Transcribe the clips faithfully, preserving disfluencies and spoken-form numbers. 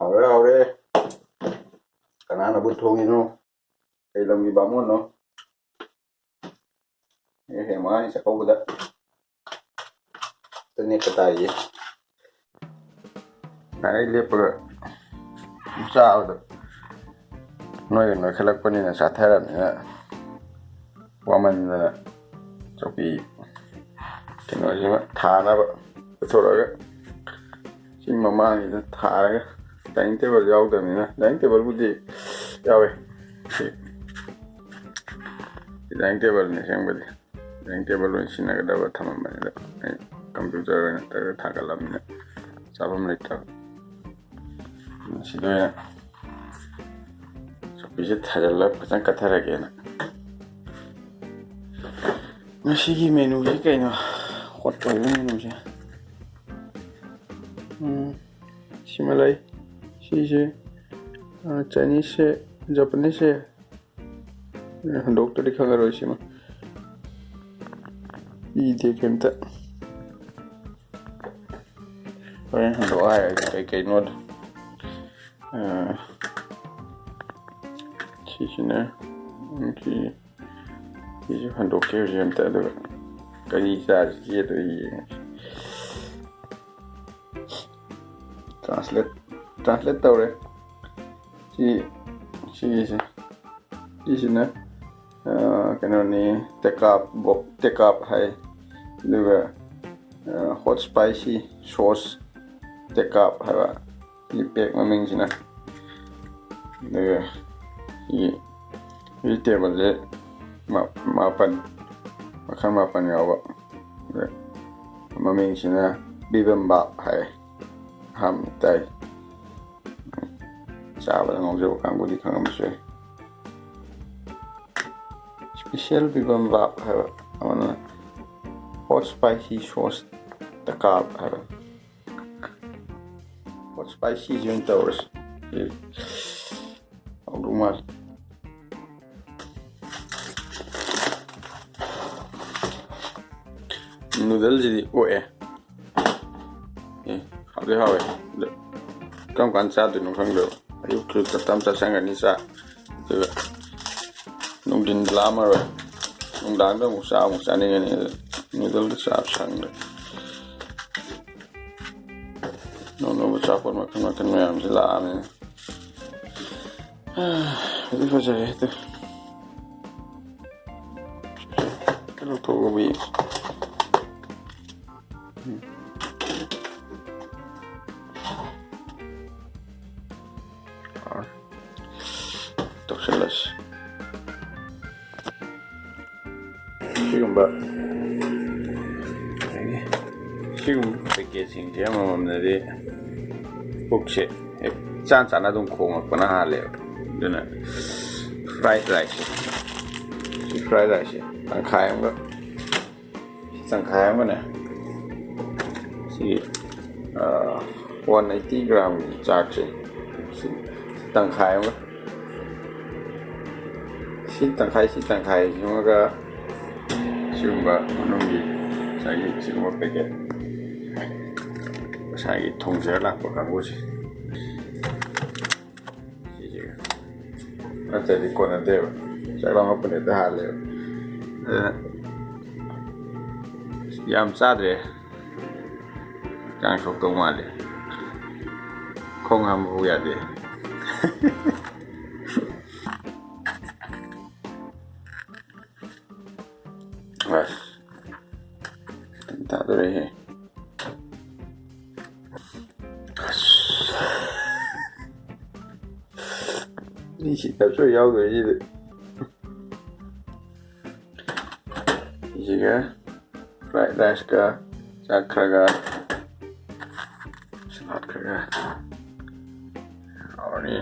ꯍꯥꯎꯔꯦ, ꯍꯥꯎꯔꯦ꯫ ꯀꯅꯥꯅꯕꯨ ꯊꯣꯡꯉꯤꯅꯣ? ꯀꯩ ꯂꯝꯒꯤ ꯕꯥꯃꯣꯟꯅꯣ? ꯑꯦ, ꯍꯌꯦꯡ ꯃꯉꯥꯅꯤ ꯆꯥꯛꯀꯧꯕꯗ ꯅꯦꯛꯄ ꯇꯥꯏꯌꯦ꯫ ꯉꯥꯏ ꯂꯦꯞꯄꯒ ꯆꯥꯕꯗ ꯅꯣꯏꯒ ꯅꯣꯏꯈꯠꯂꯛꯄꯅꯤꯅ, ꯆꯥꯊꯔꯕꯅꯤꯅ, ꯋꯥꯃꯟꯗꯅ ꯆꯧꯀꯤ ꯀꯩꯅꯣꯁꯤꯃ ꯊꯥꯅꯕ ꯄꯨꯊꯣꯔꯛꯑꯒ ꯁꯤ ꯃꯃꯥꯡꯁꯤꯗ ꯊꯥꯔꯒ, dining table ꯌꯥꯎꯗꯕꯅꯤꯅ, dining tableꯕꯨꯗꯤ ꯌꯥꯎꯋꯦ꯫ ꯁꯤ dining tableꯅꯤ ꯑꯁꯦꯡꯕꯗꯤ꯫ Dining table ꯑꯣꯏꯅ ꯁꯤꯖꯤꯟꯅꯒꯗꯕ ꯊꯝꯃꯝꯕꯅꯤꯗ, ꯑꯩ computer ꯑꯣꯏꯅ ꯇꯧꯔꯒ ꯊꯥꯒꯠꯂꯕꯅꯤꯅ ꯆꯥꯐꯝ ꯂꯩꯇ꯭ꯔꯕ꯫ ꯁꯤꯗ ꯑꯣꯏꯅ ꯆꯧꯀ꯭ꯔꯤꯁꯦ ꯊꯥꯖꯤꯜꯂꯒ ꯐꯖꯅ ꯀꯠꯊꯔꯒꯦꯅ꯫ ꯉꯁꯤꯒꯤ menuꯁꯦ ꯀꯩꯅꯣ? Hot ꯑꯣꯏꯕ menuꯁꯦ꯫ ꯎꯝ, ꯁꯤꯃ ꯂꯩ꯫ ꯁꯤꯁꯦ, ꯑ, Chineseꯁꯦ, Japaneseꯁꯦ ꯍꯟꯗꯣꯛꯇ꯭ꯔꯗꯤ ꯈꯪꯉꯔꯣꯏ ꯁꯤꯃ꯫ ꯄꯤꯗꯦ ꯀꯩꯝꯇ꯫ ꯍꯣꯔꯦꯟ ꯍꯟꯗꯣꯛꯑꯣ ꯍꯥꯏꯔꯒꯦ ꯀꯩ ꯀꯩꯅꯣꯗꯣ꯫ ꯑ, ꯁꯤꯁꯤꯅ, ꯎꯝ, ꯁꯤ, ꯁꯤꯁꯨ ꯍꯟꯗꯣꯛꯀꯦ ꯍꯧꯖꯤꯛ ꯑꯝꯇ, ꯑꯗꯨꯒ ꯀꯔꯤ ꯆꯥꯁꯤꯒꯦꯗꯣ ꯌꯦꯡꯉꯁꯤ꯫ Translate, translate ꯇꯧꯔꯦ꯫ ꯁꯤ, ꯁꯤꯒꯤꯁꯦ, ꯁꯤꯁꯤꯅ, ꯑ, ꯀꯩꯅꯣꯅꯤ, ꯇꯦꯀꯥꯞ ꯕꯣ-, ꯇꯦꯀꯥꯞ ꯍꯥꯏ꯫ ꯑꯗꯨꯒ, ꯑ, hot spicy sauce ꯇꯦꯀꯥꯞ ꯍꯥꯏꯕ ꯁꯤ pack ꯃꯃꯤꯡꯁꯤꯅ꯫ ꯑꯗꯨꯒ ꯁꯤ vegetableꯁꯦ ꯃꯥ-, ꯃꯥꯄꯟ, ꯃꯈꯜ ꯃꯥꯄꯟ ꯌꯥꯎꯕ꯫ ꯑꯗ ꯃꯃꯤꯡꯁꯤꯅ bibimbap ꯍꯥꯏ꯫ ꯑꯍꯥꯟꯕ ꯇꯥꯏ꯫ ꯆꯥꯕꯗ ꯉꯥꯎꯖꯕ ꯀꯥꯡꯕꯨꯗꯤ ꯈꯪꯉꯝꯕꯁꯨ ꯌꯥꯏ꯫ Special bibimbap ꯍꯥꯏꯕ ꯑꯃꯅ hot spicy sauce ꯇꯦꯀꯥꯞ ꯍꯥꯏꯕ꯫ Hot spicyꯁꯤ ꯑꯣꯏꯅ ꯇꯧꯔꯁꯤ꯫ ꯁꯤ ꯍꯥꯎꯗꯧ ꯃꯥꯜꯂꯤ꯫ Noodleꯁꯤꯗꯤ ꯑꯣꯛꯑꯦ꯫ ꯑꯦ, ꯍꯥꯎꯗꯤ ꯍꯥꯎꯋꯦ꯫ ꯑꯗ ꯀꯔꯝ ꯀꯥꯟꯗ ꯆꯥꯗꯣꯏꯅꯣ ꯈꯪꯗꯦꯕ꯫ ꯑꯌꯨꯛꯀꯤ ꯇꯞ ꯇꯞ ꯆꯥꯁꯟꯒꯅꯤ ꯆꯥꯛ, ꯑꯗꯨꯒ ꯅꯨꯡꯊꯤꯟ ꯂꯥꯝꯃꯔꯣꯏ, ꯅꯨꯡꯗꯥꯡꯗ ꯑꯃꯨꯛ ꯆꯥꯛ ꯑꯃꯨꯛ ꯆꯥꯅꯤꯡꯉꯅꯤ꯫ ꯑꯗꯨ ꯅꯨꯗꯜꯗ ꯆꯥꯕ ꯁꯪꯗ꯭ꯔꯦ꯫ ꯑꯅꯧ ꯑꯅꯧꯕ ꯑꯆꯥꯄꯣꯠ ꯃꯈꯜ ꯃꯈꯜ ꯃꯌꯥꯝꯁꯤ ꯂꯥꯛꯑꯕꯅꯤꯅ꯫ ꯑꯗꯨ ꯐꯖꯔꯦ ꯑꯗꯨ꯫ ꯂꯧꯊꯣꯛꯎꯕꯤ꯫ ꯇꯧꯁꯜꯂꯁꯤ꯫ ꯁꯤꯒꯨꯝꯕ ꯁꯤꯒꯨꯝꯕ ꯄꯦꯀꯦꯠꯁꯤꯡꯁꯦ ꯑꯃꯃꯝꯅꯗꯤ ꯄꯨꯛꯁꯦ ꯍꯦꯛ ꯆꯥꯟ ꯆꯥꯅ ꯑꯗꯨꯝ ꯈꯣꯡꯉꯛꯄꯅ ꯍꯥꯜꯂꯦꯕ꯫ ꯑꯗꯨꯅ fried rice ꯁꯦ, ꯁꯤ fried rice ꯁꯦ ꯇꯪꯈꯥꯏ ꯑꯃꯒ, ꯁꯤ ꯇꯪꯈꯥꯏ ꯑꯃꯒꯅꯦ, ꯁꯤꯒꯤ one eighty ꯒ꯭ꯔꯥꯝꯒꯤ ꯆꯥꯛꯁꯦ, ꯁꯤ ꯇꯪꯈꯥꯏ ꯑꯃꯒ, ꯁꯤ ꯇꯪꯈꯥꯏ, ꯁꯤ ꯇꯪꯈꯥꯏ ꯁꯤꯃꯒ ꯁꯤꯒꯨꯝꯕ ꯃꯅꯨꯡꯒꯤ ꯉꯁꯥꯏꯒꯤ ꯁꯤꯒꯨꯝꯕ ꯄꯦꯀꯦꯠ, ꯉꯁꯥꯏꯒꯤ ꯊꯣꯡꯖꯔ ꯂꯥꯛꯄ ꯀꯥꯡꯕꯨꯁꯦ, ꯁꯤꯁꯤꯒ ꯅꯠꯇ꯭ꯔꯗꯤ ꯀꯣꯟꯅꯗꯦꯕ꯫ ꯆꯥꯛ ꯂꯥꯝꯃꯛꯄꯅ ꯍꯦꯛꯇ ꯍꯥꯜꯂꯦꯕ꯫ ꯑꯗꯨꯅ ꯌꯥꯝ ꯆꯥꯗ꯭ꯔꯦ꯫ ꯍꯛꯆꯥꯡ ꯁꯣꯛꯇꯧ ꯃꯥꯜꯂꯦ꯫ ꯈꯣꯡ ꯍꯥꯝꯕ ꯐꯥꯎ ꯌꯥꯗꯦ꯫ ꯑꯁ, ꯇꯥꯗꯣꯔꯦꯍꯦ꯫ ꯑꯁ꯫ ꯃꯤ ꯁꯤꯠꯇꯕꯁꯨ ꯌꯥꯎꯗꯣꯏꯁꯤꯗꯤ꯫ ꯁꯤꯁꯤꯒ fried rice ꯀ ꯆꯥꯛ ꯈꯔꯒ, salad ꯈꯔꯒ ꯍꯥꯎꯔꯅꯤ꯫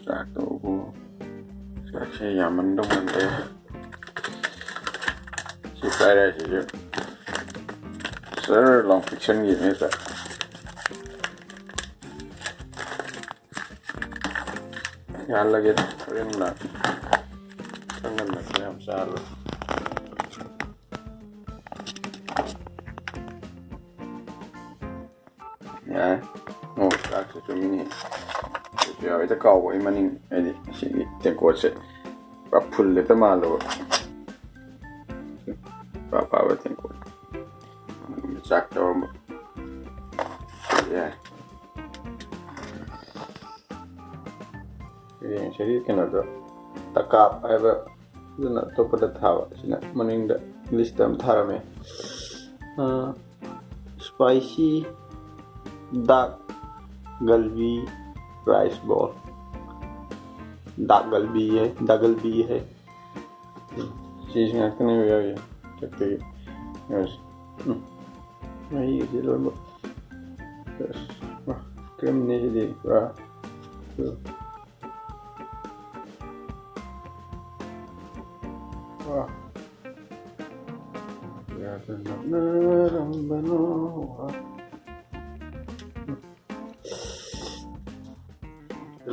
ꯆꯥꯛꯇꯨꯕꯨ, ꯆꯥꯛꯁꯦ ꯌꯥꯝꯃꯟꯗꯧ ꯃꯥꯟꯗꯦ꯫ ꯁꯤ fried rice ꯁꯤꯁꯨ ꯖꯔ ꯂꯥꯎ ꯄꯤꯛꯁꯟꯈꯤꯕꯅꯦ ꯍꯦꯛꯇ꯫ ꯌꯥꯍꯜꯂꯒꯦ, ꯍꯣꯔꯦꯟ ꯅꯨꯡꯗꯥꯡ ꯈꯔ ꯉꯟꯅ ꯈꯔ ꯌꯥꯝ ꯆꯥꯔꯣꯏ꯫ ꯍꯦꯛꯇ ꯀꯥꯎꯕ ꯑꯩ ꯃꯅꯤꯡ, ꯍꯥꯏꯗꯤ ꯁꯤꯒꯤ ꯇꯦꯡꯀꯣꯠꯁꯦ ꯄꯨꯔꯥ ꯐꯨꯜ ꯍꯦꯛꯇ ꯃꯥꯜꯂꯕ꯫ ꯄꯨꯔꯥ ꯄꯥꯕ ꯇꯦꯡꯀꯣꯠ꯫ ꯆꯥꯛ ꯇꯧꯔꯝꯕ꯫ ꯌꯥꯏ꯫ ꯍꯌꯦꯡ ꯁꯤꯒꯤ ꯀꯩꯅꯣꯗꯣ, ꯇꯀꯥꯞ ꯍꯥꯏꯕ, ꯑꯗꯨꯅ ꯑꯇꯣꯞꯄꯗ ꯊꯥꯕ꯫ ꯁꯤꯅ ꯃꯅꯤꯡꯗ ꯂꯤꯁꯇ ꯑꯃ ꯊꯥꯔꯝꯃꯦ꯫ ꯑꯥ, spicy duck galbi rice bowl꯫ Duck galbi ꯍꯥꯏ, duck galbi ꯍꯥꯏ꯫ ꯆꯤꯁ ꯉꯥꯛꯇꯅꯦꯕ ꯌꯥꯎꯔꯤꯁꯦ꯫ ꯆꯠꯄꯒꯤ ꯌꯥꯎꯔꯤꯁꯦ꯫ ꯎꯝ꯫ ꯃꯍꯤꯒꯁꯦ ꯂꯣꯏꯅꯃꯛ꯫ ꯑꯁ, ꯋꯥ, ꯀ꯭ꯔꯤꯝꯅꯦ ꯁꯤꯗꯤ ꯄꯨꯔꯥ꯫ ꯋꯥ꯫ ꯀꯌꯥꯗ ꯅꯛꯅꯔꯝꯕꯅꯣ? ꯋꯥ꯫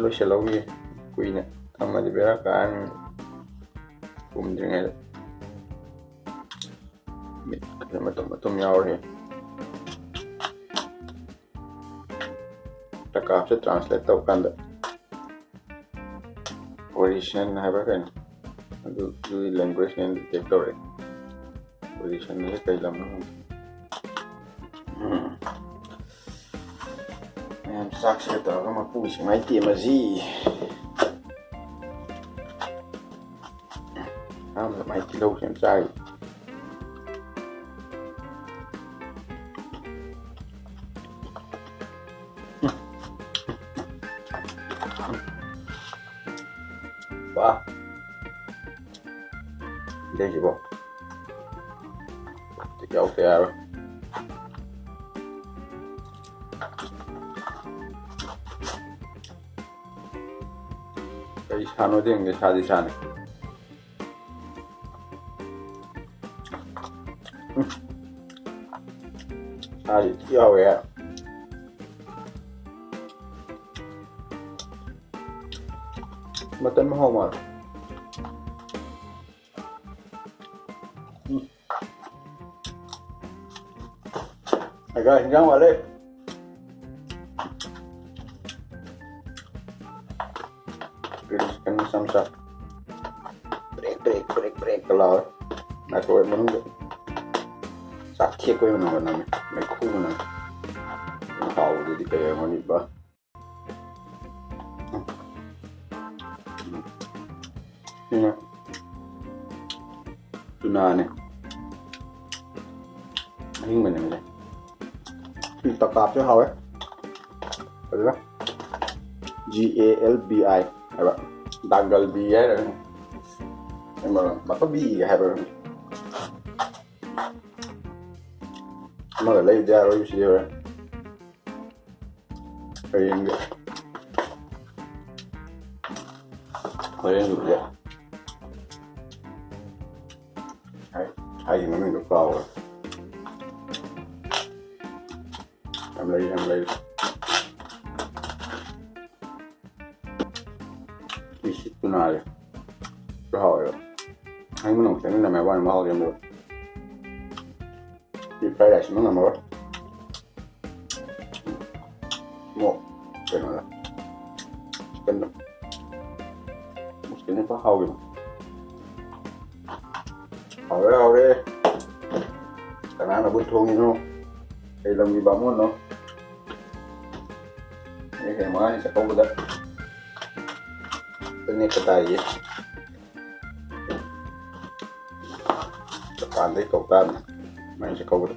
ꯂꯣꯏꯁꯤꯜꯍꯧꯈꯤꯒꯦ꯫ ꯀꯨꯏꯅ ꯊꯝꯃꯗꯤ ꯕꯦꯔꯥ ꯀꯥꯔꯅꯤ꯫ ꯄꯨꯝꯗ꯭ꯔꯤꯉꯩꯗ꯫ ꯃꯤꯠ ꯃꯇꯨꯝ ꯃꯇꯨꯝ ꯌꯥꯎꯔꯤ꯫ ꯇꯀꯥꯞꯁꯦ translate ꯇꯧꯀꯥꯟꯗ Orisian ꯍꯥꯏꯕ꯭ꯔꯥ ꯀꯩꯅꯣ, ꯑꯗꯨ, ꯑꯗꯨꯒꯤ language ꯅꯦꯅ detect ꯇꯧꯔꯛꯑꯦ꯫ Orisian ꯁꯦ ꯀꯩ ꯂꯝꯅꯣ ꯈꯪꯗꯦ꯫ ꯎꯝ꯫ ꯃꯌꯥꯝ ꯆꯥꯛꯁꯤꯒ ꯇꯧꯔꯒ ꯃꯄꯨꯒꯤ ꯁꯨꯃꯥꯏꯅ ꯇꯦꯝꯃꯁꯤ꯫ ꯑꯍꯥꯟꯕꯗ ꯃꯥꯏ ꯇꯤꯜꯍꯧꯁꯦ ꯌꯥꯝ ꯆꯥꯔꯤ꯫ ꯋꯥ꯫ ꯁꯤꯗꯩꯁꯤꯕꯣ꯫ ꯌꯥꯎꯗ ꯌꯥꯔꯣꯏ꯫ ꯀꯔꯤ ꯁꯥꯅꯣꯗꯤ ꯈꯪꯗꯦ, ꯁꯥꯗꯤ ꯁꯥꯅꯤ꯫ ꯎꯝ꯫ ꯁꯥꯗꯤ ꯊꯤ ꯍꯥꯎꯋꯦ꯫ ꯃꯇꯟ ꯃꯍꯥꯎ ꯃꯥꯜꯂꯦ꯫ ꯎꯝ꯫ ꯑꯩꯒ ꯍꯤꯟꯖꯥꯡ ꯋꯥꯠꯂꯦ꯫ ꯒ꯭ꯔꯤꯟ ꯆꯤꯛꯀꯟ ꯃꯆꯥ ꯃꯆꯥ꯫ ꯄ꯭ꯔꯦꯛ, ꯄ꯭ꯔꯦꯛ, ꯄ꯭ꯔꯦꯛ, ꯄ꯭ꯔꯦꯛꯀ ꯂꯥꯎꯔꯦ꯫ ꯃꯥꯏꯀ꯭ꯔꯣꯋꯦꯚ ꯃꯅꯨꯡꯗ ꯆꯥꯛ ꯊꯦꯛꯄꯒꯤ ꯃꯅꯝꯒ ꯅꯝꯃꯦ꯫ ꯃꯩꯈꯨ ꯃꯅꯝ꯫ ꯍꯥꯎꯕꯗꯨꯗꯤ ꯀꯩ ꯑꯣꯏꯔꯝꯒꯅꯤ ꯕ? ꯎꯝ꯫ ꯁꯤꯅ ꯇꯨꯅꯥꯅꯦ꯫ ꯑꯍꯤꯡꯕꯅꯦ ꯃꯁꯦ꯫ ꯁꯤ ꯇꯀꯥꯞꯁꯨ ꯍꯥꯎꯋꯦ꯫ ꯑꯗꯨꯒ G A L B I ꯍꯥꯏꯕ, ꯗꯥꯒꯜꯕꯤ ꯍꯥꯏꯔꯒꯅꯤ꯫ ꯃꯀꯕꯤ ꯍꯥꯏꯕ꯭ꯔꯥ? ꯑꯃꯒ ꯂꯩꯕꯗꯤ ꯌꯥꯔꯣꯏ ꯁꯤꯗꯤ ꯍꯣꯔꯦꯟ꯫ ꯍꯌꯦꯡꯗꯤ꯫ ꯍꯣꯔꯦꯟꯗꯨꯗꯤ꯫ ꯍꯥꯏ-, ꯍꯥꯏꯒꯤ ꯃꯃꯤꯡꯗꯣ ꯀꯥꯎꯔꯦ꯫ ꯌꯥꯝ ꯂꯩ, ꯌꯥꯝ ꯂꯩ꯫ ꯃꯤꯁꯤ ꯇꯨꯅꯥꯁꯦ꯫ ꯍꯥꯎꯋꯦꯕ꯫ ꯍꯩ ꯃꯅꯨꯡ ꯆꯪꯃꯤꯟꯅꯕ ꯋꯥꯅꯤ ꯃꯍꯥꯎꯗꯤ ꯑꯃꯨꯛ꯫ ꯁꯤ fried rice ꯑꯃ ꯉꯝꯃꯔꯣꯏ꯫ ꯑꯃꯨꯛ ꯀꯩꯅꯣꯗ꯫ Chickenꯗ꯫ Chickenꯅ ꯈ꯭ꯋꯥꯏ ꯍꯥꯎꯈꯤꯕ꯫ ꯍꯥꯎꯔꯦ, ꯍꯥꯎꯔꯦ꯫ ꯀꯅꯥꯅꯕꯨ ꯊꯣꯡꯉꯤꯅꯣ? ꯀꯩ ꯂꯝꯒꯤ ꯕꯥꯃꯣꯟꯅꯣ? ꯑꯩ ꯍꯌꯦꯡ ꯃꯉꯥꯅꯤ ꯆꯥꯛꯀꯧꯕꯗ ꯅꯦꯛꯄ ꯇꯥꯏꯌꯦ꯫ ꯖꯄꯥꯟꯗꯩ ꯀꯧ ꯇꯥꯕꯅꯤ꯫ ꯃꯥꯏ ꯆꯥꯛꯀꯧꯕꯗ꯫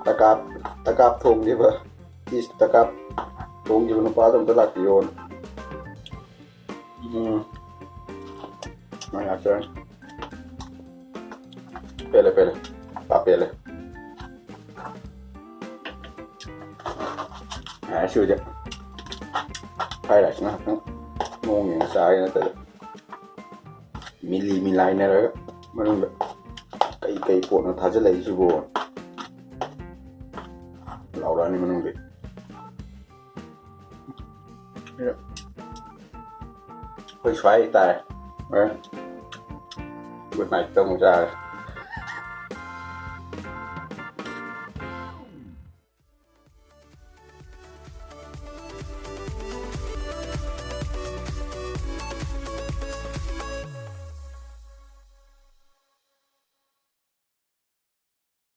ꯇꯀꯥꯞ, ꯇꯀꯥꯞ ꯊꯣꯡꯈꯤꯕ, ꯏꯁ, ꯇꯀꯥꯞ ꯊꯣꯡꯈꯤꯕ ꯅꯨꯄꯥꯗꯣ ꯑꯝꯇ ꯂꯥꯛꯄꯤꯌꯣꯅ꯫ ꯎꯝ꯫ ꯃꯥꯏ ꯂꯥꯛꯆꯔꯅꯤ꯫ ꯄꯦꯜꯂꯦ, ꯄꯦꯜꯂꯦ꯫ ꯄꯥꯞ ꯄꯦꯜꯂꯦ꯫ ꯌꯥꯔꯦ, ꯁꯤ ꯑꯣꯏꯗꯤ fried rice ꯉꯥꯛꯇꯪ ꯃꯑꯣꯡ ꯌꯦꯡꯉ ꯆꯥꯒꯦ ꯅꯠꯇ꯭ꯔꯗꯤ꯫ ꯃꯤꯂꯤ ꯃꯤꯂꯥꯏꯅꯔꯒ ꯃꯅꯨꯡꯗ ꯀꯩ ꯀꯩ ꯄꯣꯠꯅꯣ ꯊꯥꯖꯤꯜꯂꯛꯏꯁꯤꯕꯣ? ꯂꯥꯎꯔꯛꯑꯅꯤ ꯃꯅꯨꯡꯗꯤ꯫ ꯑꯩꯈꯣꯏ ꯁ꯭ꯋꯥꯏ ꯇꯥꯔꯦ꯫ ꯍꯣꯔꯦꯟ good night ꯇ ꯑꯃꯨꯛ ꯆꯥꯔꯦ꯫